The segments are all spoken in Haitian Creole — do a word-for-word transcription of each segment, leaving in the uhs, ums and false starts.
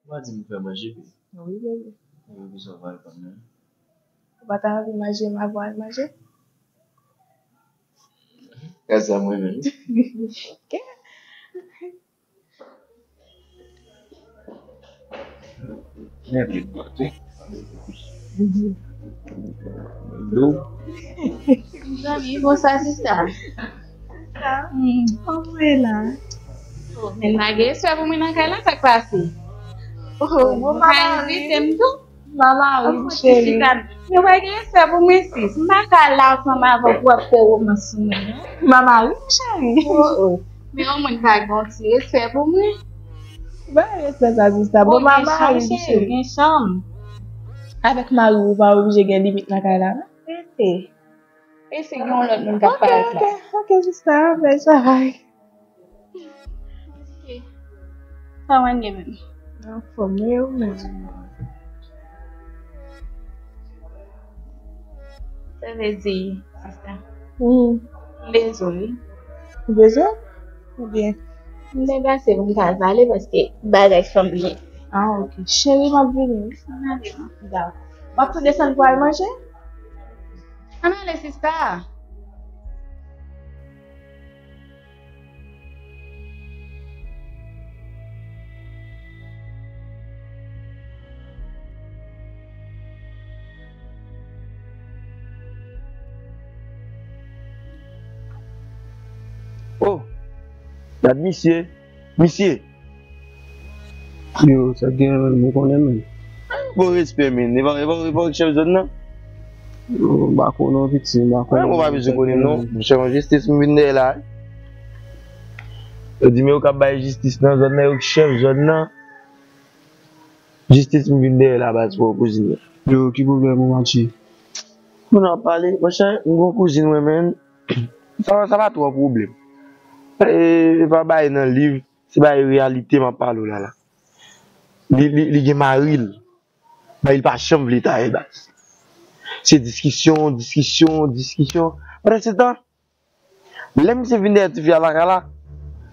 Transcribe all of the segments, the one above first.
Ou pa di m fè manje, bebe. Wi, bebe. Bebe, kisa w pral pran nan? Ou pa ta anvi manje, m avè w al manje? Kasa mwen menm. Ok. Mèt li pati. Dlo. Zanmi, bonswa, sista. Hmm. Kòman w ye la? Oh, men malgre espè pou mwen nan kay la, sa k pase? Oh, bon, mwen ka mama, envite m tou? Mama, wi, cheri. Yo pa gen respè pou mwen, sis. M pa ka la ansanm avè w pou w ap fè womans sou mwen, non. Mama, wi, cheri. Oh, oh. Men yon moun pa gen yon ti respè pou mwen. Ba respè sa, sista. Bon, mama, wi, cheri. Gen chanm. Avèk mari w, ou pa oblije gen limit nan kay la, non? Rete. E si gen yon lòt moun k ap parèt la. Ok, ok, ok, sista, bèl travay. Ok. Sa w gen menm? Anfòm, wi, ou menm? Sa vle di, sista. Hmm. M bezwen w, wi. Ou bezwen? Oubyen? M deplase pou m ka al pale paske bagay sanble. Ah, ok. Cheri, m ap vini, wi. Dakò. W ap tou desann pou al manje? Ann ale, sista. Oh, gad misye. Misye. Yo, sa gen menm, ou konnen menm. Bon respè, men. E pa, e pa, e pa ou ki chèf zòn nan? Yo, m pa konnen w, piti, m pa konnen w. Mwen pa bezwen konnen m, non. M chèf an jistis, m vin dèyè la. Yo di, men yo k ap bay jistis nan zòn nan, yo ki chèf zòn nan. Jistis, m vin dèyè la, baz, pou kouzin nan. Yo, ki pwoblèm ou, Matye? Moun ap pale, monchè, m gon kouzin mwen, men. Sa, sa pa twò pwoblèm. E, e pa bay nan liv. Se bay reyalite m ap pale w la la. Li, li, li gen mari l. Mari l pa janm vle ta e baz. Se diskisyon, diskisyon, diskisyon. Pandan se tan, lè misye vin dèyè tifi a lakay la,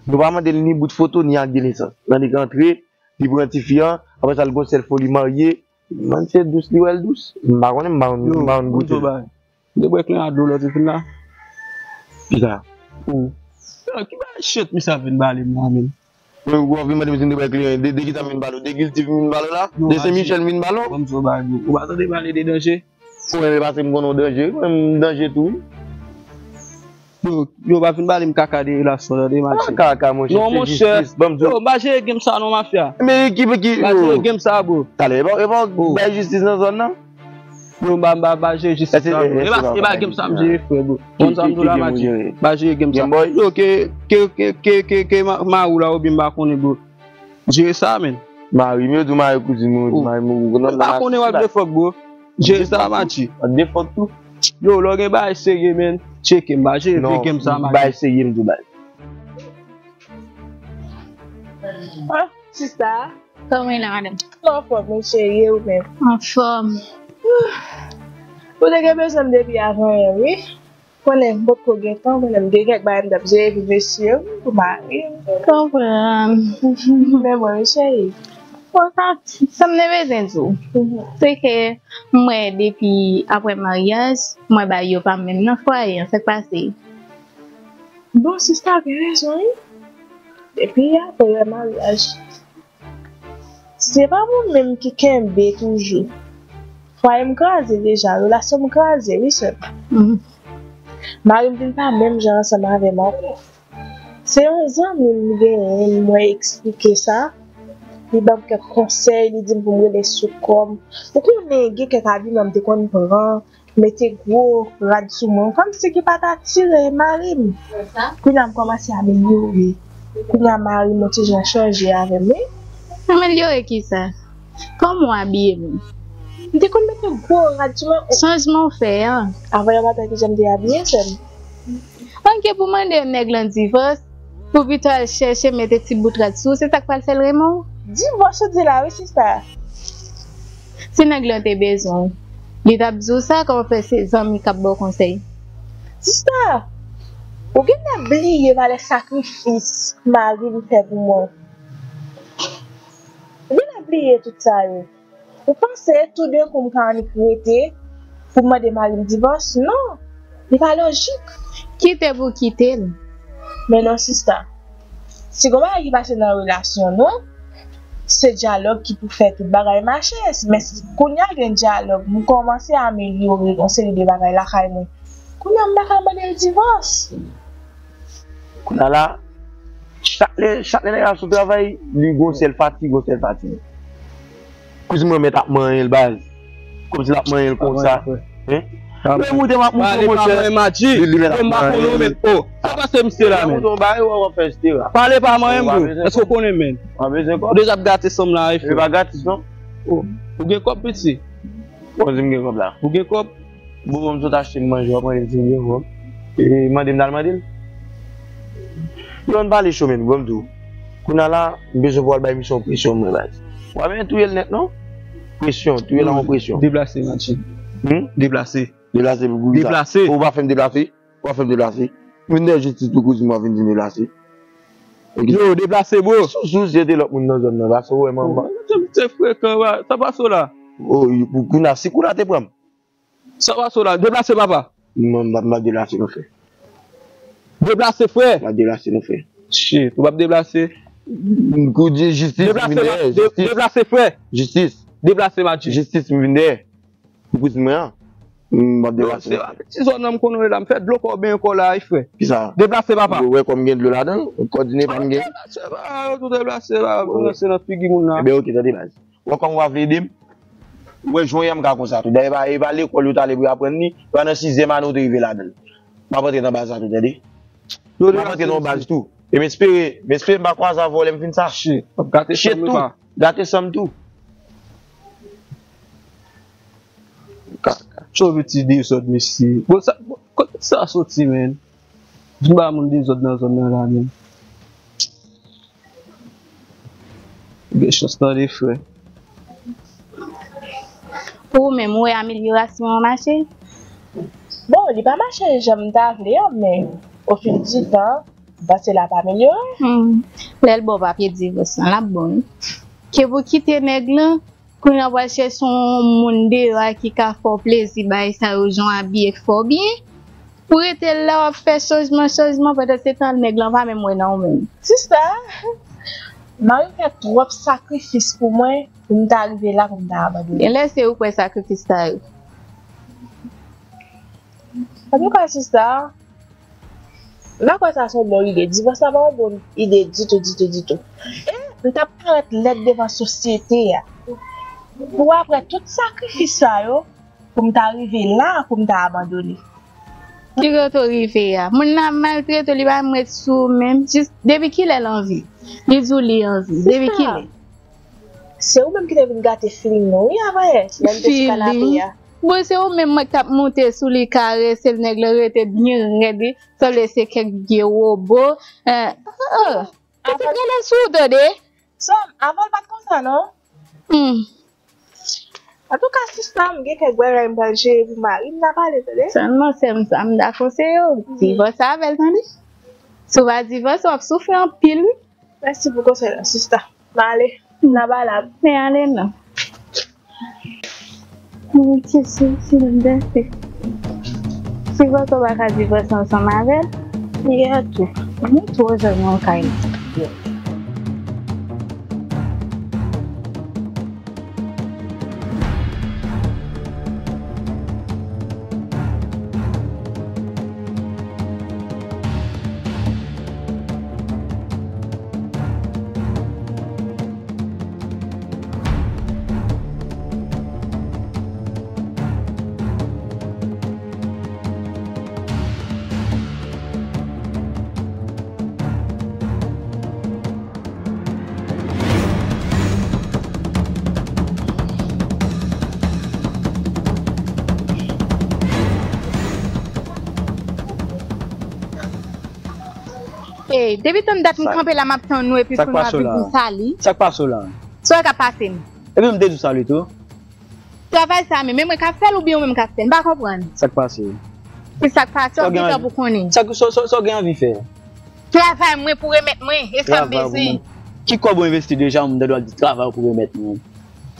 nou pa mande l ni bout foto, ni ak de nesans. Nan li k antre, li pran tifi an, apre sa l gon sèl fo li marye. Mann se dous li wè l dous. M pa konnen, m pa konn, m pa konn goute l. Debwèk lan a dlo lè w te fin la. Kisa? Ou. Yo, ki bagay chet misye ap vin ba li m la, menm? Ou, ou ap vin mande m si m debwèk li, de, de kisa m vin ba l ou? De Gilti m vin ba l ou la? De Sen Michèl m vin ba l ou? Ban m di w bagay, bro. Ou pa tande pale de danje? Ou renmen pase m konnen w danje, wi, mwen m danje tou, wi. Yo, yo pa vin pale m kaka de relasyon, tande, Matye. Ah, kaka, monchè, non, se monchè, jistis, ban m di w. Yo, m pa jere game sa non, mafya. Men ki, ki, m pa jere game sa, bro. Talè, e pa, e pa bay jistis nan zòn nan? Yo, m pa, m pa, m pa jere jistis sa, bro. E pa, e pa game sa m jere, frè, bro. Konn sa m di w la, Matye. M pa jere game sa. Yo, ke, ke, ke, ke, ke, ke ma-, mari w la, oubyen m pa konnen, bro. Jere sa, menn. Mari m, yo di w mari kouzin mwen, yo di mari m, ou konn nan. M pa konnen, what the fuck, bro. Jere sa, Matye. What the fuck tou? Yo, lè w gen bagay serye, menn, tcheke m, pa jere vye game sa, Matye. Bagay serye m di w, baz. Ah, sista. Kòman w ye la, madanm? Anfòm, mon cheri, e ou menm? Anfòm. Ou te gen bezwen m depi avan yè, wi. Konnen m potko gen tan, konnen m gen kèk bagay m t ap jere pou mesye m, pou mari m. Konprann. Men bon, wi, cheri. Bon, sa, sa m te bezwen di w, se ke m wè depi apre maryaj, m wè bagay yo pa menm nan fwaye an, sa k pase? Bon, sista gen rezon, wi. Depi apre maryaj, se pa mwen menm ki kenbe toujou. Fwaye m kraze deja, relasyon m kraze, wi, sè m. Mari m vin pa menm jan ansanm avè m ankò. Se yon zanmi m genyen, mwen eksplike sa. Li ban m kèk konsèy, li di m pou m rele sou kò m. Ou konnen, gen kèk abiman m te konn pran, mete gwo rad sou mwen, kòmsi ki pa t atire mari m. Kounye a m kòmanse amelyore. Kounye a mari m yon ti jan chanje avè m, wi. Amelyore kisa? Kòman w abiye menm? M te konn mete gwo rad sou mwen. Chanjman w fè a. Avan yè maten, kijan m te abiye, sè m? Manke pou mande nèg lan divòs, pou pito al chèche mete ti bout rad sou, se sa k pral fè l renmen w? Divòs ou di la, wi, sista. Si nèg lan te bezwen w, li t ap di w sa, kòman fè se zanmi k ap ba w konsèy? Sista, ou genlè bliye valè sakrifis mari m fè pou mwen. Ou genlè bliye tout sa yo. Ou panse tou de kou m ka annik rete pou m mande mari m divòs? Non, li pa lojik. Kite pou kite l. Men non sista, si gon bagay ki pase nan relasyon nou, se dyalòg ki pou fè tout bagay mache. Men kounye a gen dyalòg, nou kòmanse amelyore yon seri de bagay lakay mwen. Kounye a m pa ka mande l divòs. Kounye a la, chak lè chak lè nèg la sou travay, li gon sèl fatig, gon sèl fatig. Kouzin mwen mèt ap manyen l baz. Kòmsi l ap manyen l konsa. Hein? Lè moute m ap moute w monchè. Li mèt ap manyen l. Oh, sa pase misye la men. Pale pa manyen m bro. Èske w konnen men? Ou deja ap gate san m la wi frè. E pa gratis non. Ou gen kòb piti? Ou gen kòb la? Ou gen kòb? Bon, bon, m sot achte m manje, w ap mande m si m gen kòb. E mande m n al mande l. Yon pale cho men, bon, m di w. Kounye a la, m bezwen pou w al bay misye yon presyon mwen, baz. W ap men touye l nèt, non? Presyon, touye l an yon presyon. Deplase, Matye. Hmm? Deplase. Deplase pou kisa? Deplase. Ou pa fè m deplase? Ou pa fè m deplase? M vin dèyè jistis pou kouzin mwen vin di m deplase. Yo, deplase, bro. Sou, sou, se te lòt moun nan zòn nan, baz, ou wè manman. Se frekan, sa pase w la? Oh, pou kounye a, si kou la te pran m. Sa pase w la? Deplase papa. Mwen m p ap deplase non frè. Deplase frè. M p ap deplase non frè. Shit, ou p ap deplase? Kou di jistis m vin dèyè. Deplase frè. Jistis. Deplase Matye. Jistis m vin dèyè. Pou kouzin mwen an. M p ap deplase non frè. Ti zòn nan m konnen w ye la, m fè dlo kò w benyen kò w la wi frè. Kisa? Deplase papa. Ou wè kò m gen dlo ladan l? Kò di ne pa m gen. Deplase pa, yo tou deplase pa, ranse nan figi moun la. Ebyen oke, tande baz. Ou wè kòman w pa vle ede m? Ou wè jan w ye a m ka konsa tou. Dayè e pa, e pa lekòl yo t ale pou yo aprann li, e pa nan sizyèm ane w te rive ladan l. M ap antre nan baz la tou, tande. M ap antre nan yon baz tou. E m espere, m espere m pa kwaze avè w lè m fin sa. Shit, gate san m tou. Gate san m tou. Cho piti dezòd mesye. Bon, sa, bon, kote sa soti, men? Vin ba moun dezòd nan zòn nan la menm. Ou gen chans tande frè. Pou ou menm, ou wè amelyorasyon an mache? Bon, li pa mache jan m ta vle an, men au fil du temps, m panse l ap amelyore. Hmm. Lè l ba w papye divòs lan, l ap bon wi. Ke pou kite nèg lan, Kounye a w pral chèche yon moun deyò a ki ka fè w plezi, bagay sa yo, jan w abiye k fè w byen. Pou rete la w ap fè chanjman, chanjman, pandan se tan nèg lan pa menm wè nan ou menm. Sista, mari m fè twòp sakrifis pou mwen, pou m ta rive la pou m ta abandone. Genlè se ou k wè sakrifis sa yo. Antouka sista, M pa kwè sa se yon bon ide. Divòs la pa yon bon ide ditou, ditou, ditou. E m t ap parèt lèd devan sosyete a. Pou apre tout sakrifis sa yo, pou m ta rive la, pou m ta abandone. Ki kote w rive a? Moun nan ap maltrete w, li pa menm ret sou ou menm. Jis depi kilè l anvi? Li di w li anvi. Depi kilè? Se ou menm ki te vin gate feeling nou, wi, avanyè, lè n te sou kanape a. Bon, se ou menm mwen k t ap moute sou li, karese l, nèg lan rete byen rèd, wi. Sanble se kèk vye wobo. Eh, oh, oh. Pitit genlè sou w, tande. Sè m, avan l pa t konsa, non. Hmm. Antouka, sista, m gen kèk bagay m pral jere pou mari m, n a pale, tande. Sèlman, sè m, sa m ta konseye w, divòse avè l, tande. Si w pa divòse, w ap soufri anpil, wi. Mèsi pou konsèy la, sista. M ale. M nan valab. Men ale non. Mwen ti sou si m danse. Si Vòtò pa ka divòse ansanm avè l, li a tou. Mwen tou ozè nan kay la. Ey, depi tann dat m kanpe la m ap tann nou epi kounye a vin pou sali. Sa k pase w la? Sa w wè k ap pase m? Epi m te di w sali tou. Travay sa menm, e mwen k ap fè l oubyen ou menm k ap fè l? M pa konprann. Sa k pase? Ki sa k pase w ap gen tan pou konnen. Sa w gen anvi fè? Travay mwen pou remèt mwen, e sa m bezwen. Ki kòb ou envesti deja, m tande w ap di travay ou pou remèt mwen.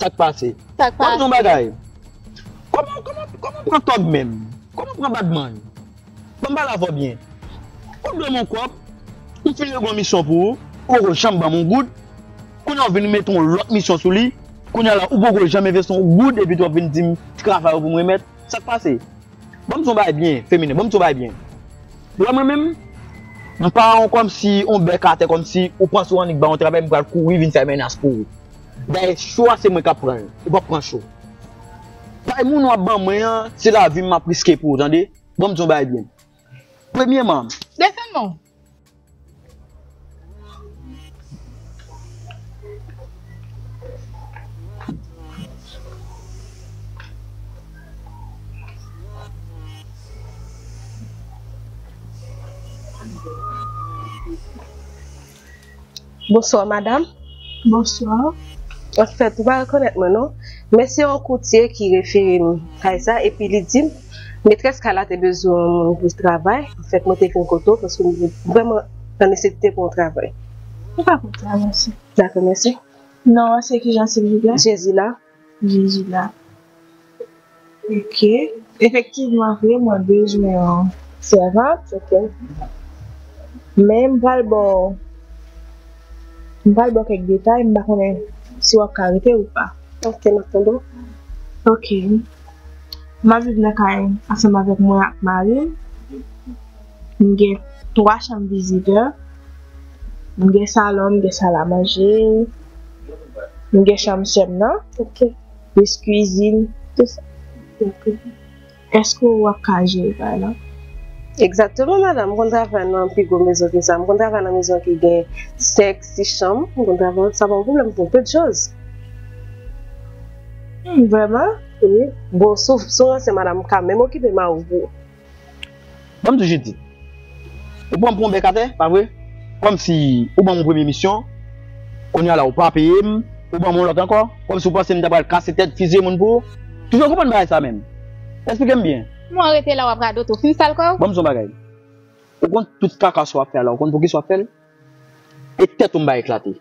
Sa k pase? Sa k pase? Ban m di yon bagay. Kòman, kòman, kòman pran tòg menm? Kòman pran badman? Ban m pale avè w byen. Ou dwe m yon kòb, m fin regle yon misyon pou ou, ou poko janm ban m yon goud. Kounye a w vin mete yon lòt misyon sou li. Kounye a la, ou poko janm envesti yon goud, epi tou w ap vin di m travay ou pou m remèt. Sa k pase? Ban m di yon bagay byen, Feminen, ban m di yon bagay byen. Ou wè mwen menm, m pa yon kòmsi yon bèk atè, kòmsi ou panse w annik ba yon travay, m pral kouri vin fè menas pou ou. Dayè, cho a se mwen k ap pran l, ou p ap pran cho. Bay moun w ap ban mwen an, se lavi m m ap riske pou ou, tande? Ban m di yon bagay byen. Premyèman, desann non. Bonswa, madanm. Bonswa. Anfèt, ou pa rekonèt mwen, non. Men se yon koutye ki refere m kay sa, epi li di m, metrès kay la te bezwen yon moun pou travay. Anfèt, mwen te vin kote w paske m vrèman nan nesesite pou yon travay. Ou pa pou travay, se. Dakò, mèsi. Non, se kijan, silvouplè? Jezi la. Jezi la. Ok. Efektivman vre, mwen bezwen yon sèvant. Ok. Men m pral ba w, m pral ba w kèk detay, m pa konnen si w ap ka rete ou pa. Ok, m ap tande w. Ok. M ap viv nan kay ansanm avèk mwen ak mari m. M gen twa chanm vizitè. M gen salon, m gen sal a manje. M gen chanm sè m nan. Ok. Plis kwizin, tout sa. Ok. Èske w ap ka jere kay la? Egzakteman, madanm. M konn travay nan pi gwo mezon ke sa. M konn travay nan mezon ki gen senk, sis chanm. M konn travay, sa pa yon pwoblèm pou m, tout choz. Hmm, vrèman? Wi. Bon, sou, sou ansyen madanm, m ka menm okipe mari w pou ou. Ban m toujou di. Ou pran m pou yon bèk atè, pa vre? Kòmsi ou ban m yon premye misyon, kounye a la ou pa peye m, ou ban m yon lòt ankò, kòmsi ou panse m ta pral kase tèt, fiziye moun pou ou? Toujou konprann bagay sa menm. Esplike m byen. Mwen rete la w ap radote, ou fin sal kò w? Ban m di yon bagay. Ou konn tout kaka sa w ap fè a la, ou konn poukisa w ap fè l? E tèt ou m bay eklate.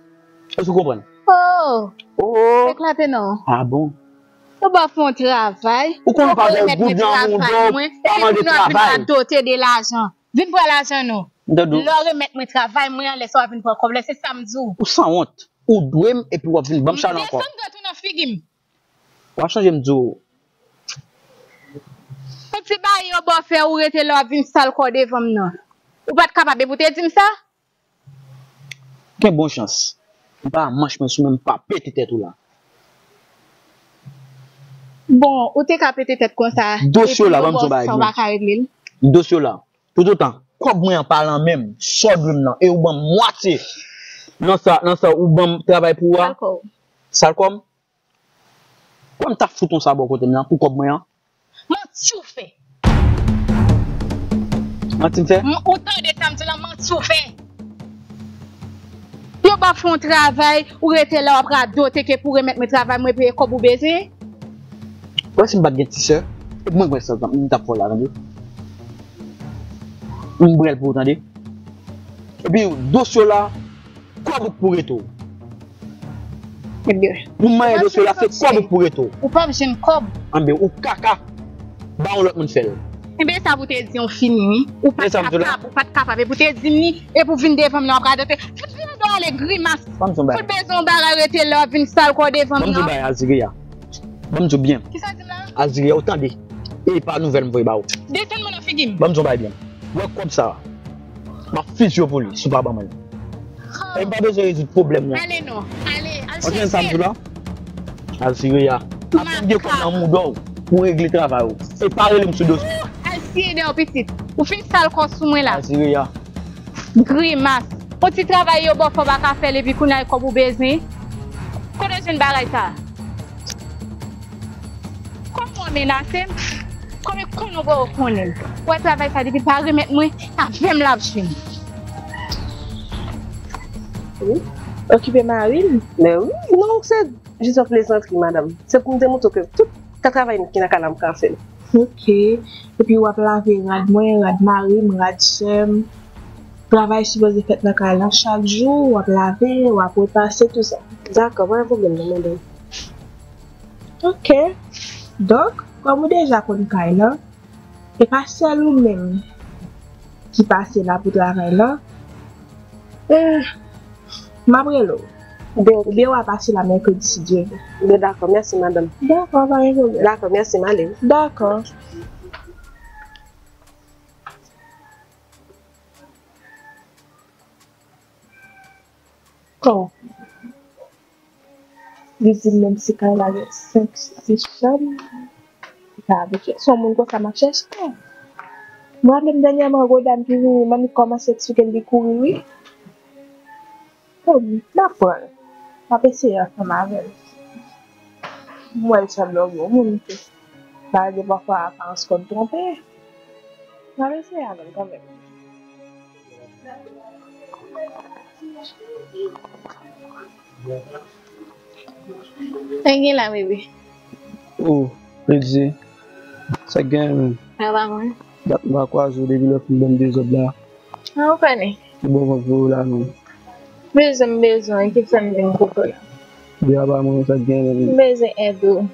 Èske w konprann? Oh! Oh! Eklate non. Ah bon? Ou ba fè yon travay. Ou konn pa gen goud nan mouda w, pa mande travay. Epi kounye a w ap vin radote de lajan. Vin pran lajan nou. Lè w remèt mwen travay mwen an, lè sa w ap vin pran kòb la, se sa m di w. Ou sanwont. Ou dwe m epi w ap vin ban m chalè ankò. Desann tèt ou nan figi m. W ap chanje m di w. Pou ti bagay yo ba w fè, ou rete la w ap vin sal kò w devan m nan. Ou pa t kapab epi w te di m sa? Gen bon chans. M pa manch mwen sou men m pa pete tèt ou la. Bon, ou te ka pete tèt konsa. Dosye w la, ban m di w bagay. Epi yo ba w sa w pa ka regle l. Dosye w la. Toutotan kòb mwen an pa lan men m, sa w dwe m nan, e ou ban m mwatye nan sa, nan sa ou ban m travay pou ou a. Sal kò w. Sal kò m. Kwè m ta fout yon sa bò kote m nan pou kòb mwen an. Manti w fè. Manti m fè? M, ou tande sa m di w la, manti w fè. Yo ba w fè yon travay, ou rete la w ap radote ke pou remèt mwen travay mwen peye kòb ou bezwen. Ou wè si m pa t gen ti sè, e mwen k mwen sa m t ap fè w la, tande. M brèl pou ou, tande. Epi dosye w la, kòb ou k pou rete w. Ebyen, pou m manyen dosye la, se kòb ou k pou rete w. Ou p ap jwenn kòb. Anben, ou kaka. Ba yon lòt moun fè l. Ebyen, sa pou te di yon fini, wi. Ou pa t kapab, ou pa t kapab. Epi w te di m li, epi w vin devan m nan w ap radote. Fout vin anba w ale, grimas. Fout bezwen yon bagay rete la, w ap vin sal kò w devan m nan. Ban m di w bagay, Aziria. Ban m di w byen. Kisa w di m la? Aziria, ou tande. E pa nouvèl m voye ba ou. Desann mwen nan figi m. Ban m di w bagay byen. Wè kòb sa a. M ap fiziye w pou li, si w pa ban mwen l. E m pa bezwen rezoud pwoblèm nan. Ale non, ale, al chèche l. Ou tande sa m di w la? Aziria. Aprann gen kòb nan mouda w pou regle travay ou. E pa rele m sou dosye. Al siye dèyè w pitit. Ou fin sal kò sou mwen la. Aziria. Grimas. Yon ti travay yo ba w fè w pa ka fè l epi kounye a e kòb ou bezwen. Kote w jwenn bagay sa a? Kòman w menase m? Kòman w konnen w pa konnen? Ou wè travay sa depi l pa remèt mwen, avè m l ap jwenn. Wi. Okipe mari m? Men wi, non, se jis yon plezantri, madanm. Se pou m te montre w ke tout ka travay ki nan kay la m ka fè l. Ok. Epi w ap lave rad mwen, rad mari m, rad sè m. Travay sipoze fèt nan kay lan chak jou, w ap lave, w ap repase, tou sa. Dakò, pa gen pwoblèm non, madanm. Ok. Donk, kòm ou deja konn kay lan, e pa sèl ou menm ki pase la pou travay lan, eh, m ap rele w. Oubyen w a pase la mèkredi si Dye vle. Dakò, mèsi madanm. Dakò, pa gen pwoblèm. Dakò, mèsi, m ale wi. Dakò. Oh. Li di m menm si kay la gen senk, sis chanm, li ka abitye. Se yon moun konsa m ap chèche. M raple m dènyèman, gwo dam ki vini, manmi kòmanse eksplike l, li kouri wi. Bon, m ap pran l. M ap eseye ansanm avè l. M wè l sanble yon bon moun tou. Malgre pafwa aparans konn twonpe. M ap eseye avè l kanmenm. Sa gen la, bebe? Oh, Lady, sa gen menm? Sa va, mwen? Dat m pa kwaze w depi lè w fin ban m dezòd la. Ah, ou konnen. Ki bon vant voye w la menm? Bezwen m bezwen, ki fè m vin kote w la. Bebe, apa mwen, sa gen menm? M bezwen èd ou.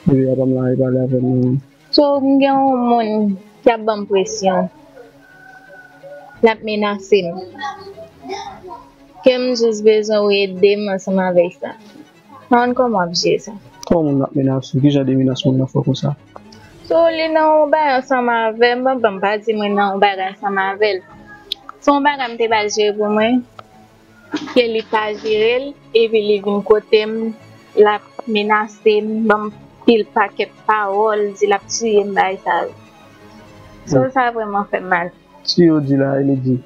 Bebe, apa m la, e pale avè m non. So, m gen yon moun k ap ban m presyon. L ap menase m. Ke m jis bezwen ou ede m ansanm avèk sa. Pa konn kòman w ap jere sa. Kòman moun ap menase w? Ki jan de menas moun nan fè w konsa? So, li nan yon bagay ansanm avè m, bon, m pa di mwen nan yon bagay ansanm avè l. Se yon bagay m te ba l jere pou mwen. Ke li pa jere l, epi li vin kote m, l ap menase m, ban m pil pakèt pawòl, di l ap tiye m, bagay sa yo. So, sa vrèman fè m mal. Si yo di la, e li di.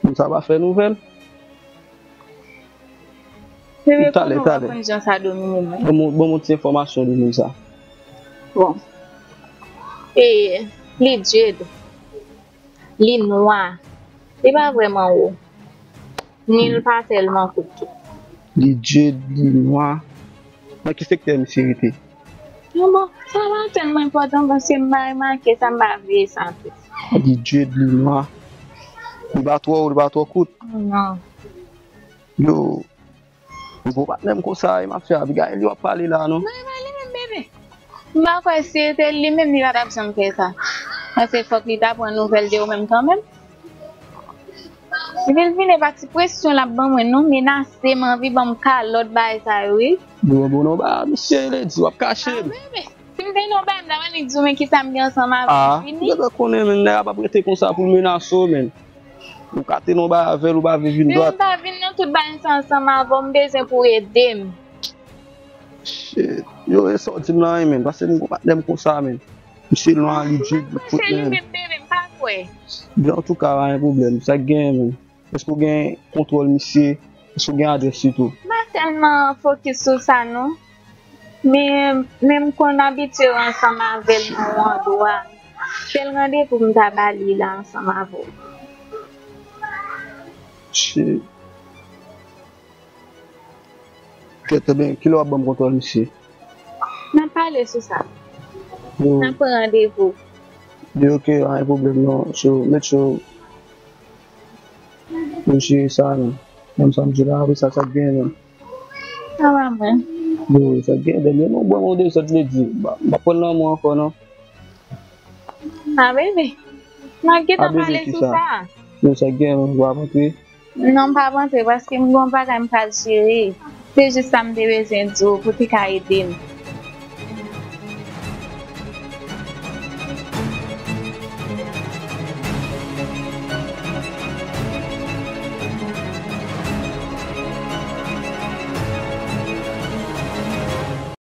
Moun sa pa fè nouvèl. Bebe, talè, konnen w pa talè. Konn jan sa domine mwen. Ban m, ban m yon ti enfòmasyon de moun sa. Bon. E, li djed. Li nwa. Li pa vrèman wo. Ni l pa tèlman kout tou. Li djed, li nwa. Nan ki sektè misye rete? Non, bon, sa pa tèlman enpòtan paske m pa remake sa, m pa veye sa tou. Li djed, li nwa. Li pa twò wo, li pa twò kout. Non. Yo, m gon patnè m konsa, e m ap fè Abigail, li w ap pale la, non? Non, e pa li menm, bebe. M pa kwè si se te li menm, li pa t ap janm fè sa. Paske fòk li ta pran nouvèl de ou menm kanmenm. Epi l vin e pa ti presyon l ap ban mwen non, menase m, anvi ban m kalòt, bagay sa yo wi. Bon, bon, non, ba, misye, Lady, w ap kache m. Ah, bebe, si m te nan yon bagay, m ta pral di w, men kisa m gen ansanm avè l, fini. Ah, bebe, konnen, men nèg la p ap rete konsa pou l menase w, men. Ou ka te nan yon bagay avè l, ou pa vle vin dwat. Men m pa vin nan tout bagay sa ansanm avè w, m bezwen pou w ede m. Shit. Yo, e sa w di m nan, men, paske m gon patnè m konsa, men. Misye nwa, li djed, li kout, men. Se li menm, bebe, m pa kwè. Men antouka, pa gen pwoblèm, sa k genyen, men. Èske w gen kontwòl misye? Èske w gen adrès li tou? M pa tèlman fokis sou sa non. Men, men m konn abitye ansanm avè l nan yon andwa. Sèl randevou m ta ba li la ansanm avè w. Shit. Kèt, ebyen, kilè w ap ban m kontwòl misye? N ap pale sou sa. N ap pran randevou. Yo, ok, pa gen pwoblèm non. So, make sure nou jere sa non. Menm sa m di la, apre sa, sa k genyen menm? Sa va mwen. Yo, sa k genyen, dènye non, bwè m yon dezòd, Lady. M pa pran lanmou ankò non. Ah, bebe. M ap gentan pale sou sa. Yo, sa k genyen menm, w ap antre? Non, m p ap antre paske m gon bagay m pral jere. Se jis sa m te bezwen di w pou w te ka ede m.